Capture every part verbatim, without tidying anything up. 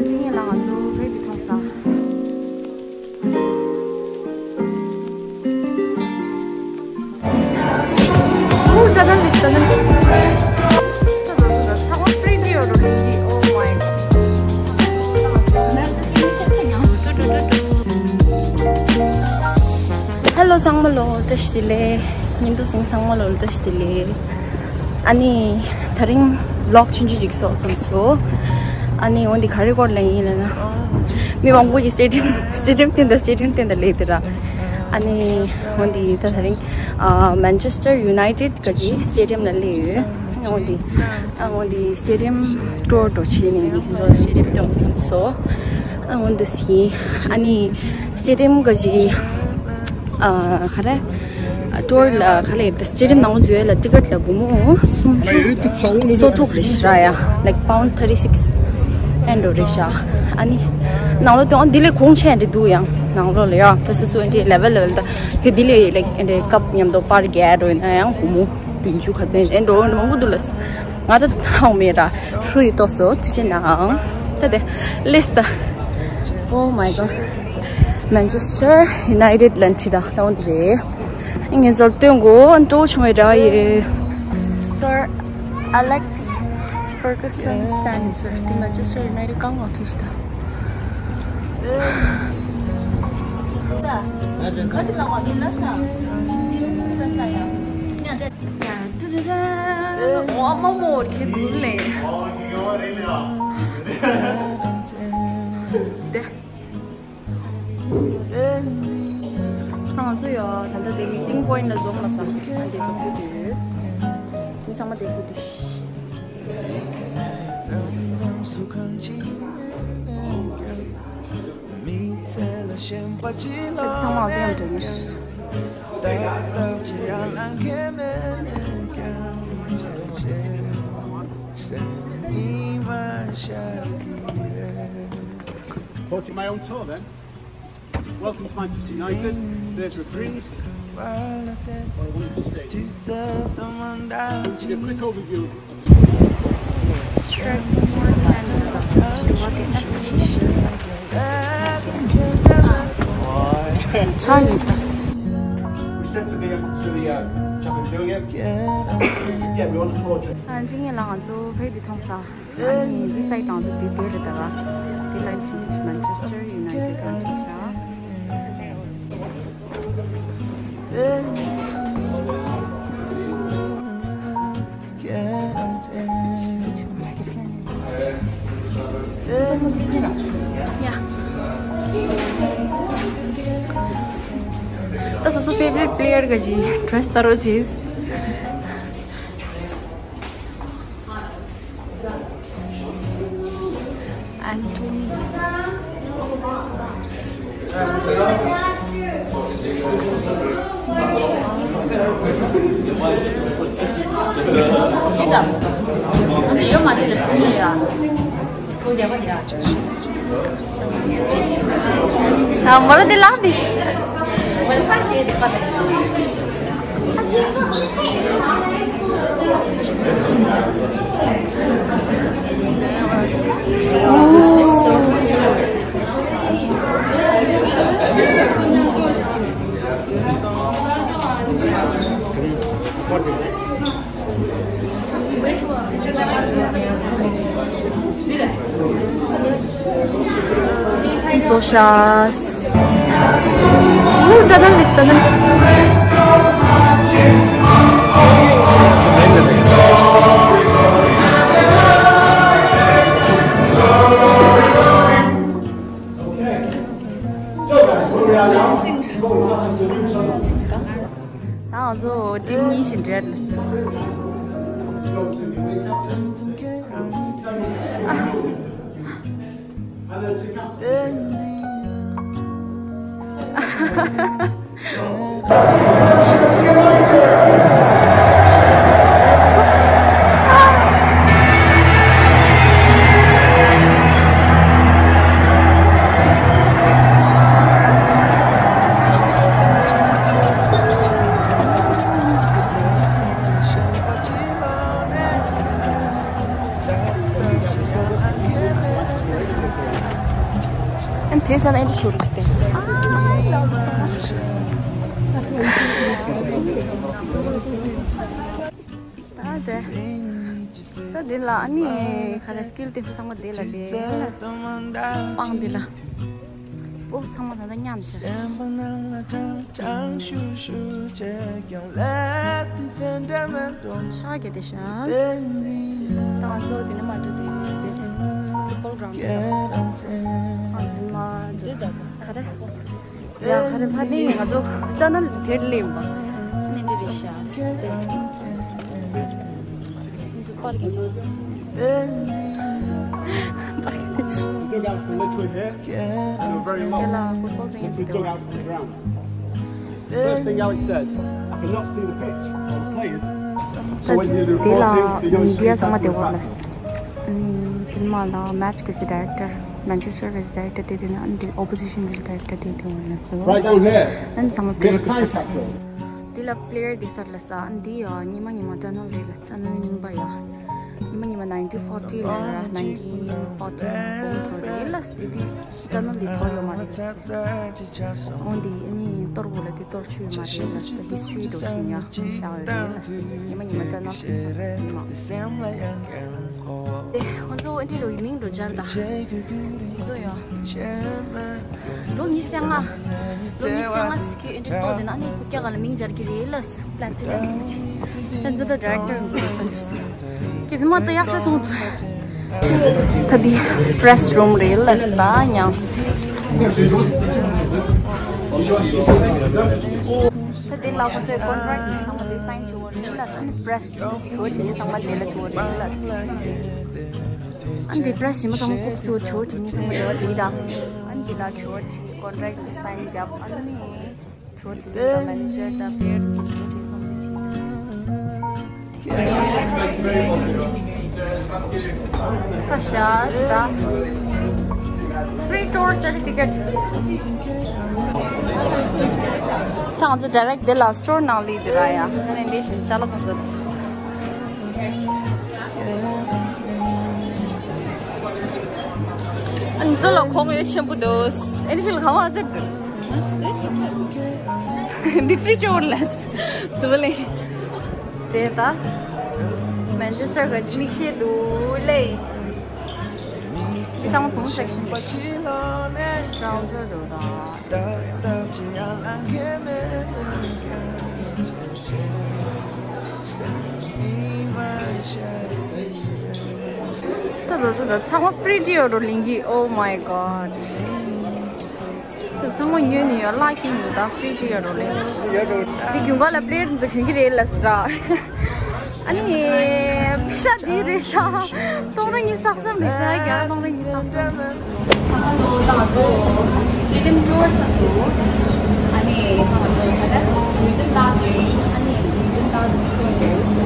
ཅིང་ཡན་ལ་ང་ཚོ་བོད་ཀྱི་མཐོང་ས། ཨོ་ད་ད་ད་ད། ཚང་མ་pretty ཡོད་རོ་ལིང་གི། Oh my god. Hello ཚང་མ་ལོ་བཀྲ་ཤིས་བདེ་ལེགས། ཉིན་དུ་སིང་ཚང་མ་ལོ་བཀྲ་ཤིས་བདེ་ལེགས། ཨ་ནི་དེ་རིང་vlog ཆུང་ཆུང་ཅིག་བཟོ་བསམ་སོང་། ཨ་ནི་འོན་ཏེ་ག་རེ་སྐོར་ལ་ཡིན་ལབ་ན། མི་མང་པོ་ཡིས་stadium stadium སྟེང་དང་stadium སྟེང་དུ་སླེབས་དེ་ར། ཨ་ནི་འོན་ཏེ་ད་དེ་རིང་ཨ་Manchester United གི་stadium ལ་སླེབས་ཡོད། འོན་ཏེ་ཨ་འོན་ཏེ་stadium tour འགྲོ་བྱས་ནས་ངས་ཁྱེད་ཚོ་stadium སྟོན་དགོས་བསམ་སོང་། ཨ་འོན་ཏེ་སི་ཨ་ནི་stadium གི་ཨ་ག་རེ། ཊུར་ལ་ག་ལེ་སི་ཊེ་ཌི་ཡམ་ནང་འཛུལ་ཡས་ལ་ཊི་ཀེ་ཊི་ལ་སྒོར་མོ་སུམ་ཅུ་སོ་དྲུག་རེད་ཤག་ཡ། Like pound thirty six and འགྲོ་རེད་ཤག་ཨ་ནི་ནང་ལོགས་དེ་འོང་འདི་ལས་གོང་ཆེ་འདྲ་འདུག་ཡང་ནང་ལོགས་ལ་ཡ་ད་སོ་སོ་འདི་ལེ་ཝལ་ལེ་ཝལ་ད་ཁྱོད་འདི་ལས་like འདི་ཀབ་མཉམ་དུ་པར་རྒྱག་འགྲོ་ཡིན་ན་ཡང་སྒོར་མོ་བདུན་ཅུ་ག་ཚོད་འགྲོ་འགྲོ་མང་པོ་འདུག་ལ། ང་ད་ཐོག་མེད་ར་ཧྲུ་ཡི་ཏོག་སོ་དེ་བཞིན་ནའང་ད་དེ་ལེས་ད། Oh my god. Manchester United ལ་འཁྲིད་ད་ད་འོང་དེ་རེད། ངས་ཚོར་སྟོན་གོ་འགྲོ་བྱུང་བའི་ར་ཡེ། Sir Alex Ferguson stand is the Manchester United གང་ངོ་ཐུག་ཤི་ད། ང་ཚོ་ཡོ་ད་ལྟ་དེ་meeting point ལ་འཛོམས་ལ་ས་ཨ་འདི་ཚོ་ཕུད་དུས་མི་ཚང་མ་དེ་ཕུད་དུས། ཚང་མ་ཚོ་ཡང་འགྲོ་ཉེར། Thoughts in my own tour then. Welcome to Manchester United. Theatre of Dreams. What a wonderful stage. Give you a quick overview. We said to the, to the, uh, chap who's doing it, yeah, we want a portrait. ཨ་འཇིགས་ངེས་ལ་ང་ཚོ་ཕེབས་དེ་མཐོང་ས། ཨ་ནི་འདི་སའི་དང་དུ་དེ་དེ་རེད་ད་ར། དེ་ལ་ཆིན་ཆིན་Manchester United ལ་འགྲིག་ཤག་ད་སོ་སོ་favorite player ག་ཅི་dress ད་རོ་ཅིས། Anthony. ད་མོ་ར་འདི་ལངས་འདི། Okay. So guys, where we are now, before we pass into a new tunnel, ང་ཚོ་ཊིམ་གཉིས་ཤིག་འབྲེལ། དེ་ས་ན་ཨེ་འདྲ་ཞིག་རེད་ཟེར། ད་དེ། ད་འདི་ལ་ཨ་ནི་ག་རེ་སི་ཀིལ་དེ་ཚོ་ཚང་མ་འདི་ལ་འདི་ལ་སྤང་འདི་ལ། ཨོ་ཚང་མ་ད་ལྟ་མཉམ་བྱས། ཤག་གི་དེ་ཤག་ད་ང་ཚོ་འདི་ནས་མར་འགྲོ་དུས་ཕུཊ་བོལ་གྷ་རའུན་ཌི་དེ་ཕུཊ་བོལ་གྷ་རའུན་ཌི་དེ་ཨ་འདི་མར་འགྲོ། ག་རེ། ཡ་ཧ་རེ་ཕ་ནི་ང་ཚོ་ཅ་ནལ་དེར་སླེབས་པ། ནི་འདི་རེད་ཤག་ང་ཚོ་པར་གྱི་པར་གྱི་དེ་ཤག Still got some literature here. You're very welcome. དེ་ལ་ཕུཊ་བོལ་ཅན་གྱི་དེ་བ། First thing Alex said, I cannot see the pitch or the players. So when you do reporting, you don't see the back of the back. དེ་ལ་མི་ཌི་ཡ་ཚང་མ་དེ་བ་ལ། ཨུམ། དེ་མ་ལ་མེ་ཆི་གི་ཌའི་རེག་ཊར། མན་ཆེ་སི་ཊར་གི་ཌའི་རེག་ཊར་དེ་དེ་ན་ཨ་ནི་ཨོ་པོ་ཟི་ཤན་གི་ཌའི་རེག་ཊར་དེ་དེ་བ་ལ་སོ། Right down here. ཨ་ནི་ཚང་མ་པི་ལེ་ཡར་དེ་ས་ལ་སོ། དེ་ལ་པི་ལེ་ཡར་དེ་ས་ལ་ས། ཨ་ནི་དེ་ཡ་ཉི་མ་ཉི་མ་ཅ་ནལ་རེད་ལ། ཅ་ནལ་རྙིང་པ་ཡ། ཉི་མ་ཉི་མ་ནའིན་ཊིན་ཕོར་ཊི་ལ་ར། ནའིན་ཊིན་ཕོར་ཊི་གོང་མཐོ་རེད་ལ། དེ་དུས་ཅ་ནལ་དེ་མཐོ་ཡོད་མ་རེད་ལ། འོན་ཏེ་ཨ་ནི་གཏོར་དགོས་ལ་དེ་གཏོར་ཆོད་མ་རེད་ལ། ད་ཧིས་ཊོ་རི་འདྲ་ཞིག་ཡ་བཞག་ཡོད་རེད་ལ། ཉི་མ་ཉི་མ་ཅ་ནལ་དེ་ས་ལ་ཡིན་མ། དེ་ཁོང་ཚོ་ཨ་ནི་རོ་ཡི་མིང་འགྲོ་སྦྱར་ད། ཁོང་ཚོ་ཡ། ལོ་ཉི་ཤུ་རྩ་ལྔ། ལོ་ཉི་ཤུ་རྩ་ལྔ་ཟེར་གྱི་ཨེ་འདྲ་ཏོ་དེ་ན་ནི་ཁུ་ཀྱ་ག་ལ་མིང་སྦྱར་གྱི་རེད་ལ། པི་ལེ་ཊི་ནམ་གྱི་ཁྱི། ཁྱེད་ཚོ་ད་ཌའི་རེག་ཊར་ཚོ་ས་ལ་སོ། ཁྱེད་ཚོ་མ་ད་ཡག་ཤོས་མཐོང་ཚོ། ད་འདི་པི་རེ་སི་རུམ་རེད་ལ་ས་ཉང་། ད་འདི་ལ་ཁོ་ཚོའི་ཀོན་ཊེག་དེ་ཚང་མ་དེ་སའིན་བྱེད་དགོས་རེད་ལ་ས། པི་རེ་སི་བྱེད་དགོས་བྱེད་ནི་ཚང་མ་དེ་ལ་བྱེད་དགོས་རེད་ལ་ས། ཨ་ནི་དེ་པི་རེ་སི་ཞིམ་པོ་ཐོང་ཁུག་ཚོ་བྲོ་བྲིས་ནི་ཚང་མ་རེ་བ་དེ་ར། ཨ་ནི་དེ་ལ་བྲོ་བྲིས་ཀོན་ཊེག་དེ་སའིན་རྒྱབ། ཨ་ནི་བྲོ་བྲིས་དེ་ལ་མེ་ནེ་ཇར་དང་པི་ལེ་ཡར་གྱི་བྲོ་བྲིས་ཚང་མ་བྱས། ས་ཤ་ས། Free tour certificate. ད་ང་ཚོ་ཌའི་རེག་དེ་ལ་སི་ཊོར་ནང་ལི་དེ་ར་ཡ། ཨ་ནི་འདི་བཞིན་ཅ་ལག་ཚང་མ་བཟོ། ཨ་ནི་ཚོ་ལ་ཁོང་ཡོད་ཆེན་པོ་འདུག་ཨེ་ནི་ཞིག་ལ་གང་བ་ཟེར་འདུག་འདི་ཕི་ཅོར་ལས་ཙི་བ་ལེ། དེ་ད་མན་ཆེ་སི་ཊར་གི་མིག་ཤེལ་འདུག་ལེ། འདི་ཚང་མ་བུ་མོ་སེག་ཤན་པ་ཅི་ཊ་རའུ་ཛར་འདུག་ད། ད་ད་ད་ད་ཚང་མ་ཕི་རི་ཊི་ཡོད་འགྲོ་ལིང་གི། Oh my God. ད་ཚང་མ་ཉོས་ནས་ཡོད་ལག་ཁྱེར་ཡོད། ད་ཕི་རི་ཊི་ཡོད་འགྲོ་ལིང་གི། འདི་རྒྱུན་ག་ལ་པི་ལེ་ཡར་འཛུགས་གྱོན་གྱི་རེད་ལ་ཟེར། ཨ་ནི་ཕི་ཤ་འདི་རེད་ཤག་སྟོང་ཕྲག་གཉིས་བསགས་ཙམ་རེད་ཤག་རྒྱ་སྟོང་ཕྲག་གཉིས་བསགས་ཙམ། ཚང་མ་ལོ་ད་ང་ཚོ་སི་ཊེ་ཌི་ཡམ་ཊུར་ཚར་སོང་། ཨ་ནི་ད་ང་ཚོ་ད་ལྟ་མིའུ་ཛིམ་ལྟ་འགྲོ་ཡིན། ཨ་ནི་མིའུ་ཛིམ་ལྟ་འགྲོ་ཡིན། གཙོ་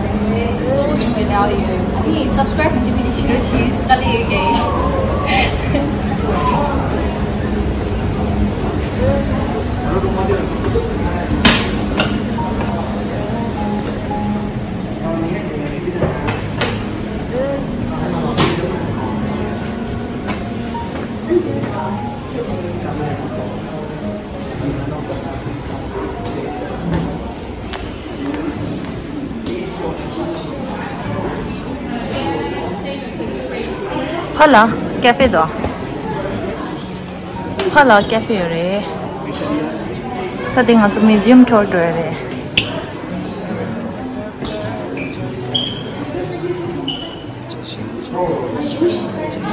བོ་བྱུང་བའི་ལས་ཡོད། ཨ་ནི་སབ་སི་ཀ་རའིབ་མི་བྱེད་མི་བྱེད་ཤི་རོ་ཤི་དཀའ་ལས་ཡོད་ཀྱི། ཕ་ལ་ཀ་ཕེ་དོ། ཕ་ལ་ཀ་ཕེ་ཡོད་རེད། ད་དེ་ང་ཚོ་མིའུ་ཛིམ་ཊུར་འགྲོ་ཡ་རེད།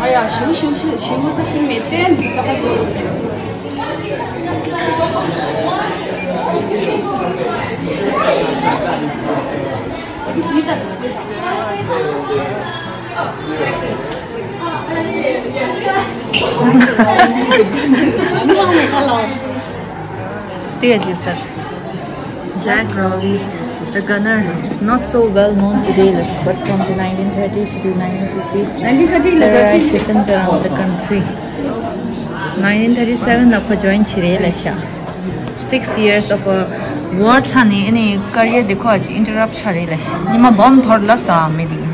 ཨ་ཡ་ཞིའུ་ཞིའུ་ཞིའུ་ཞིའུ་ད་ཤིང་མེད་དེ་འདི་ད་ག་དགོས། Dear Jesus. Jack Crowley, the gunner, is not so well known today, but from the nineteen thirty to the nineteen fifties, nineteen thirty ལ་terrorist actions around the country. Nineteen thirty-seven ལ་ཁོ་join བྱས་རེད་ལབ་ཤག Six years of a war ཆགས་ནས་ཨ་ནི་career འདི་ཁོ་ཅིག་interrupt ཆགས་རེད་ལབ་ཤག་ཉི་མ་བོམ་འཐོར་ལ་ས་མི་འདི།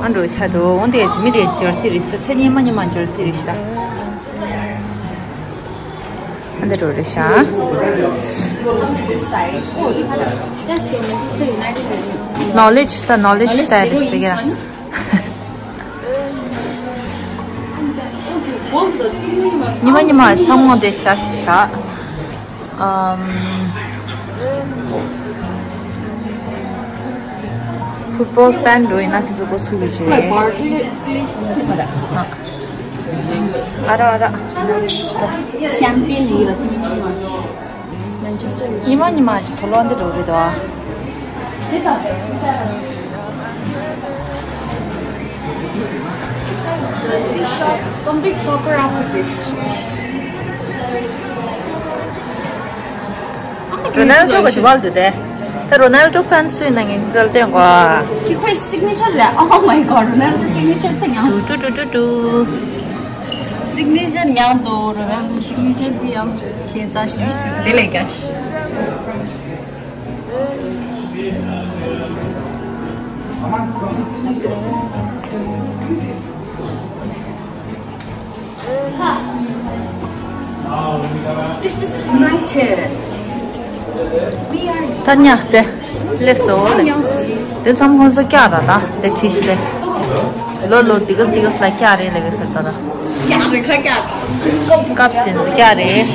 ཨ་འགྲོ་ཆ་དོ་འོན་ཏེ་མི་དེ་ཇར་སི་རེད་ཤག་ད་ཚེ་ཉི་མ་ཉི་མ་ཇར་སི་རེད་ཤག་ད། འདི་རུ་རེད་ཤག Knowledge ད་knowledge ད་རེད་དེ་ག་ཉི་མ་ཉི་མ་ཚང་མ་དེ་ཤག་ཤག་ཤག་ཨམ། Football fan འགྲོ་ཡིན་ན་ཁྱེད་ཚོ་འགོ་ཚུགས་ཀྱི་བྱུང་རེད། ཨ་ར་ཨ་ར། Champagne ཡིན་ལ་ཚིག་ཉི་མ་ཉི་མ་ཅིག་དོ་ལོ་འདི་འགྲོ་རེད་དོ། Jersey shorts, complete soccer outfit. Ronaldo ག་ཅི་བལ་འདུག་དེ། ད་Ronaldo fan ཚོའི་ནང་ངས་འཛུལ་བསྟན་གོ། ཁྱི་ཁོའི་signature རེད། Oh my god, Ronaldo signature དེ་ཉང་། ཏུ་ཏུ་ཏུ་ཏུ། Signature ཉང་དུ་Ronaldo signature དེ་ཡང་ཁྱེད་རྩ་ཞིག་ཞིག་དེ་ལས་ཀ་ཞིག This is united. We are ད་ཉག་སྟེ། སླེབས་སོ་ལེ། དེ་ཚང་མ་ཁོང་ཚོ་བཀྱག་ར་ད་དེ་ཁྲིས་ལེ། ལོ་ལོ་དེ་ག་དེ་ག་ལ་བཀྱག་རེད་ལེ་ག་ཟེར་ད་ད། བཀྱག་རེད་ཁ་བཀྱག་སྐབས་དེ་ཚོ་བཀྱག་རེད།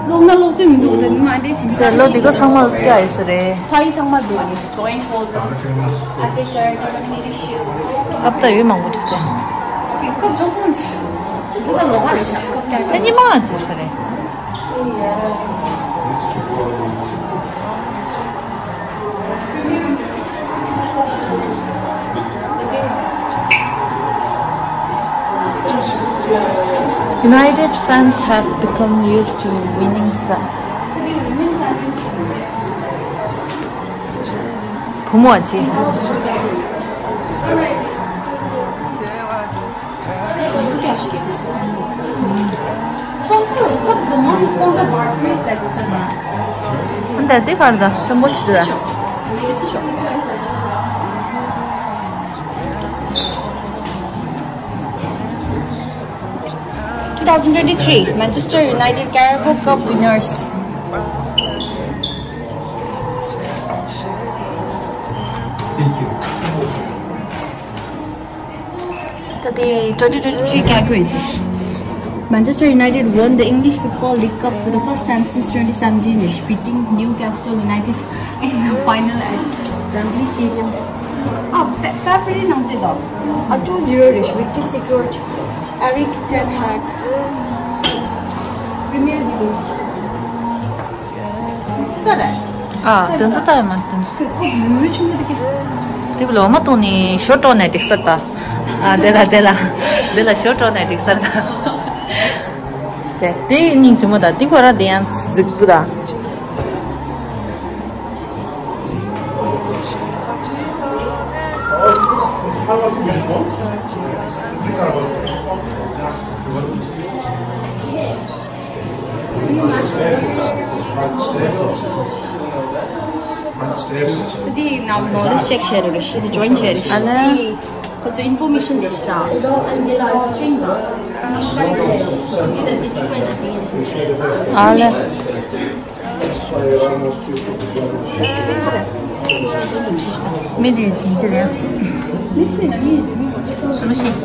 ལོག་ན་ལོག་ཚོད་མི་འདུག་དེ་མ་འདྲེ་ཞིག་དེ་ལོ་དེ་ག་ཚང་མ་བཀྱག་ཡོད་ས་རེད། ཕ་ཡི་ཚང་མ་འདུག་ནི། Joint holders, aperture, leadership. སྐབས་ད་ཡོད་མང་པོ་འདུག་སྟེ། སྐབས་བཅོ་སོང་འདི་ད་ལོག་པ་རེད་ཤག་སྐབས་ཀྱང་ས་ཉི་མ་ཚོ་ས་རེད། United fans have become used to winning success. བུ་མོ་ཆེ། འདི་འདི་གར་ད་ཆེན་པོ་ཆེ་ད། Two thousand twenty-three Manchester United Carabao Cup winners. Thank you. ད་དེ་twenty twenty-three categories. Manchester United won the English Football League Cup for the first time since twenty seventeen, beating Newcastle United in the final at Wembley Stadium. Ah, February ནང་ཚེ་དང་། Ah, two zero རེད། Victor secured Erik ten Hag Premier League. ཨ། དེ་ཚོ་ལྟ་ཡ་མ་དེ་ཚོ། དེ་བ་ལོ་མ་གཏོང་ནི་ཞོ་དཀྲོག་ནས་འགྲིག་ས་ད། ཨ། དེ་ལ་དེ་ལ་དེ་ལ་ཞོ་དཀྲོག་ནས་འགྲིག་ས་ད། དེ་དེ་སྙིང་རྗེ་མོ་ད། དེ་གོ་ར་དེ་ཡང་རྫིག་པོ་ད། འདི་ནང་knowledge check བྱས་རེད། ཤི་འདི་join བྱས་རེད། ཤི་ཨ་ལེ། འདི་ཁོ་ཚོ་information རེད་ཤག་ཨ་ལེ། མི་དེ་ཚིན་ཅི་རེད། མི་སུ་ཡིན་ན་མི་ཡིན་ཟེར་མི་གོ་ཅི་སོང་ཞིག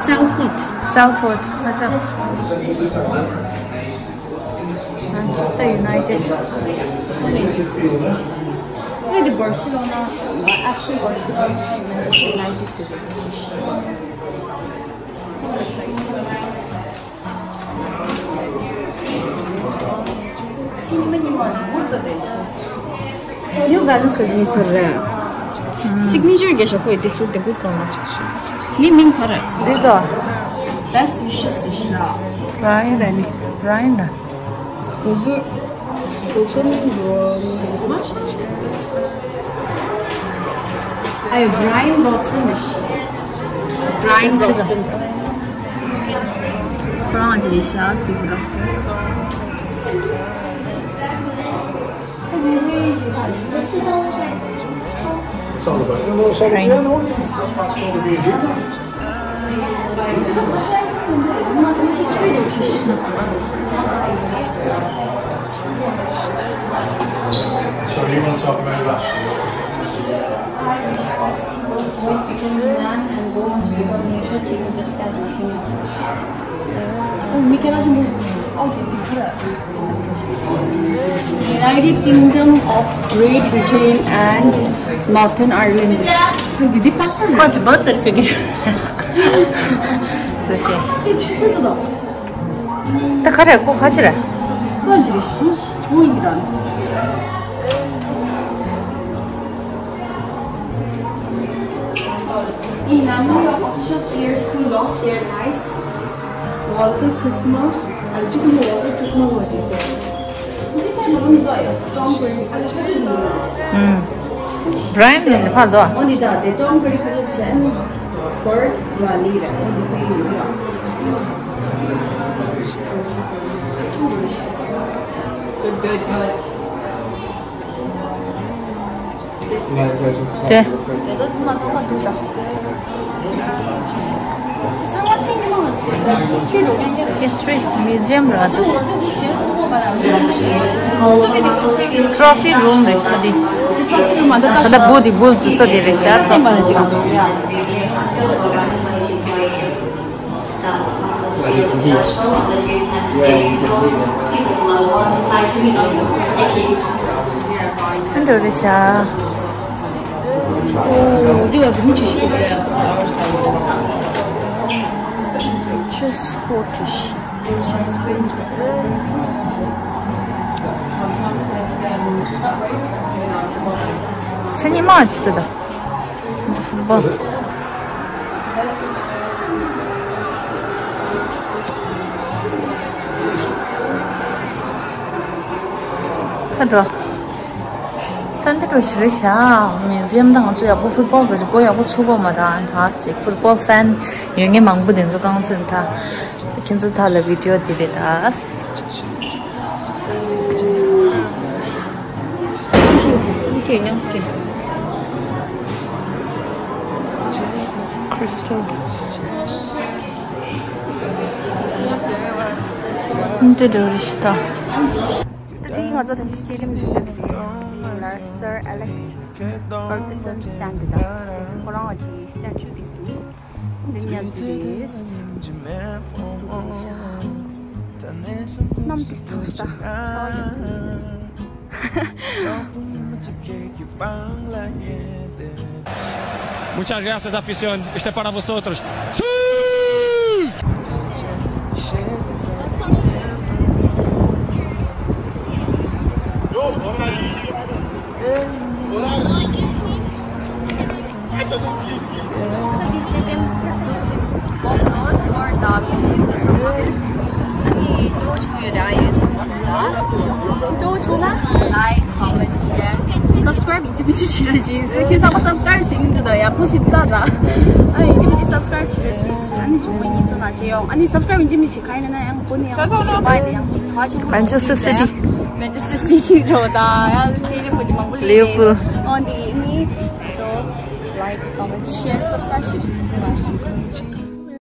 Salford. Salford. Such a Manchester United. Where the Barcelona, F C Barcelona, Manchester United. New Balance ག་ཅིག་ཟེར་རེད། Signature ག་ཞོག་པོ་ཡི་དེ་ཟུར་དེ་བུར་གང་ལ། མི་མིང་ག་རེད། འདི་དོ། Best wishes དེ་ཤི་ན། Ryan Ryan ད། གུ་གུ། Open room. Ay, Brian Robson. Brian Robson. Franz Richard, Franz. So you want to talk about that? Boys become man and go on to become nature, take just that nothing else. Oh, we cannot move. Okay, different. United Kingdom of Great Britain and Northern Ireland. Did they passport? Got birth certificate. It's okay. ད་ག་རེ་ཁོ་ཁ་ཆེ་ར། ཁ་ཆེ་རེད་ཤི་ཡིན་ར། In memory of official players who lost their lives, Walter Crichton, Alexander Walter Crichton was his name. This is Tom Brady. ཨུམ། Brian ནི་ཕར་འདུག་ཨ། Only that, the Tom Brady ཁ་ཆེ་ཆེན། Bird Valley ར། Only that. Good, good, good. དེ། History museum ར། Trophy room རེད་ས་དེ། ད་ལྟ་བུ་དེ་བུ་འཛུལ་ས་དེ་རེད་ཤག་ཚོ། འདི་རེད་ཤག་འོ་འདི་བ་རིམ་གྱིས་ཤིག་རེད། Chess court. Chess court. ཁྱེད་ཉི་མ་ཅི་ལྟ་ད། Football. ཁ་འགྲོ། ཐོན་ཏེ་འགྲོ་ཞིག་རེད་ཤག Museum དང་ང་ཚོ་ཡག་པོ་ཕུཊ་བོལ་གི་མགོ་ཡག་པོ་ཚུགས་པ་མ་རེད། ད་ཅིག་ཕུཊ་བོལ་ཕེན་ཡོད་མཁན་མང་པོ་དེ་ཚོ་རྐང་ཚོད་ད། ཁྱེད་ཚོ་ཐ་ལ་བི་ཌི་ཡོ་དེ་རེད་ད། Crystal. འདི་འདྲ་རེད་ཤག་ད། ད་དེ་ང་ཚོ་ད་ཅི་སི་ཊེ་ཌི་ཡམ་ཟེར་གྱི་འདུག་ཡིན་ལ་Sir Alex Ferguson stand དེ་ད། ཁོ་རང་གི་སི་ཊེ་ཅུ་དེ་འདུག་འདི་མཉམ་ཚུལ་རེད། འདུག་རེད་ཤག་གནམ་དེ་ཐང་ཤག་ཆར་པ་རྒྱག་ཐང་ཤག Muchas gracias, afición. Este es para vosotros. ¡Sí! Subscribe ཡིན་གཅིག་མིན་གཅིག་བྱེད་ར་ཇི་ཟེར། ཁྱེད་ཚང་མ་subscribe བྱེད་ཀྱི་འདུག་ད་ཡག་པོ་ཞིག་ལྟ་ར། ཨ་ཡིན་གཅིག་མིན་གཅིག་subscribe བྱེད་ར་ཞིག་ཨ་ནི་ཆུང་མ་ཡིན་དུ་ན་བྱེད་ཡོང་། ཨ་ནི་subscribe ཡིན་གཅིག་མིན་གཅིག་ག་ཡིན་ན་ཡང་ཁོ་ནི་ཡང་ཞིག་པ་ཡིན་ཡང་གྲོགས་ཆེན་པོ་Manchester City. Manchester City འགྲོ་ད་ཡང་stadium ཁོ་ཅིག་མང་པོ་ལས་Liverpool. ཨོ་འདི་ནི་ཚོ་like, comment, share, subscribe བྱེད་ཞིག་ཟེར་བ།